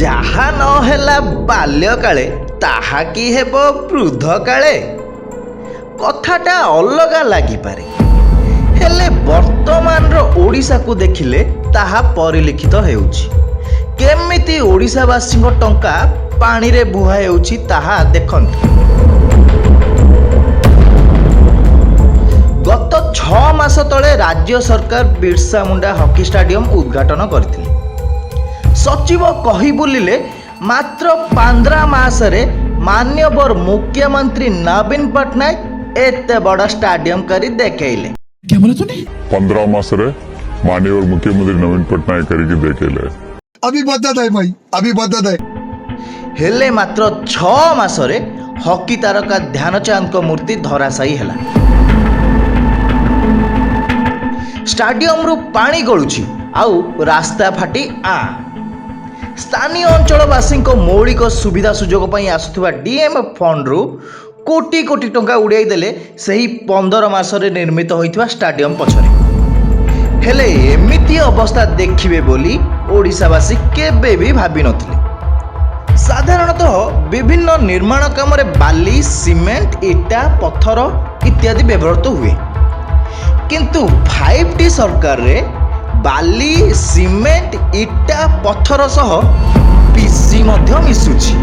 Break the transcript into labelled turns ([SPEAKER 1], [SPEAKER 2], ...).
[SPEAKER 1] ଯାହା ନ ହେଲା ବାଲ୍ୟକାଳେ, ତାହା କି ହେବ ବୃଦ୍ଧ କାଳେ? କଥାଟା ଅଲଗା ଲାଗିପାରେ, ହେଲେ ବର୍ତ୍ତମାନର ଓଡ଼ିଶାକୁ ଦେଖିଲେ ତାହା ପରିଲିଖିତ ହେଉଛି। କେମିତି ଓଡ଼ିଶାବାସୀଙ୍କ ଟଙ୍କା ପାଣିରେ ବୁହା ହେଉଛି, ତାହା ଦେଖନ୍ତୁ। ଗତ 6 ମାସ ତଳେ ରାଜ୍ୟ ସରକାର ବିର୍ସା ମୁଣ୍ଡା ହକି ଷ୍ଟାଡିୟମ ଉଦ୍ଘାଟନ କରିଥିଲେ। ସଚିବ କହି ବୁଲିଲେ, ମାତ୍ର 15 ମାସରେ ମାନ୍ୟବର ମୁଖ୍ୟମନ୍ତ୍ରୀ ନବୀନ ପଟ୍ଟନାୟକ ଏତେ ବଡ଼ ଷ୍ଟାଡିୟମ କରି ଦେଖେଇଲେ।
[SPEAKER 2] क्या बोला तूने?
[SPEAKER 3] 15 ମାସରେ ମାନ୍ୟବର ମୁଖ୍ୟମନ୍ତ୍ରୀ ନବୀନ ପଟ୍ଟନାୟକ କରିକି ଦେଖେଇଲେ।
[SPEAKER 4] अभी मदद है भाई, अभी मदद है।
[SPEAKER 1] ହେଲେ ମାତ୍ର 6 ମାସରେ ହକି ତାରକା ଧ୍ୟାନଚାନ୍ଦଙ୍କ ମୂର୍ତ୍ତି ଧରାଶାୟୀ ହେଲା। ଷ୍ଟାଡିୟମରୁ ପାଣି ଗଳୁଛି ଆଉ ରାସ୍ତା ଫାଟି ଆଁ। ସ୍ଥାନୀୟ ଅଞ୍ଚଳବାସୀଙ୍କ ମୌଳିକ ସୁବିଧା ସୁଯୋଗ ପାଇଁ ଆସୁଥିବା ଡିଏମ୍ଏଫ୍ ଫଣ୍ଡରୁ କୋଟି କୋଟି ଟଙ୍କା ଉଡ଼ାଇ ଦେଲେ ସେହି 15 ମାସରେ ନିର୍ମିତ ହୋଇଥିବା ଷ୍ଟାଡିୟମ ପଛରେ। ହେଲେ ଏମିତି ଅବସ୍ଥା ଦେଖିବେ ବୋଲି ଓଡ଼ିଶାବାସୀ କେବେ ବି ଭାବିନଥିଲେ। ସାଧାରଣତଃ ବିଭିନ୍ନ ନିର୍ମାଣ କାମରେ ବାଲି, ସିମେଣ୍ଟ, ଇଟା, ପଥର ଇତ୍ୟାଦି ବ୍ୟବହୃତ ହୁଏ। କିନ୍ତୁ 5ଟି ସରକାରରେ ବାଲି, ସିମେଣ୍ଟ, ଇଟା, ପଥର ସହ ପିସି ମଧ୍ୟ ମିଶୁଛି।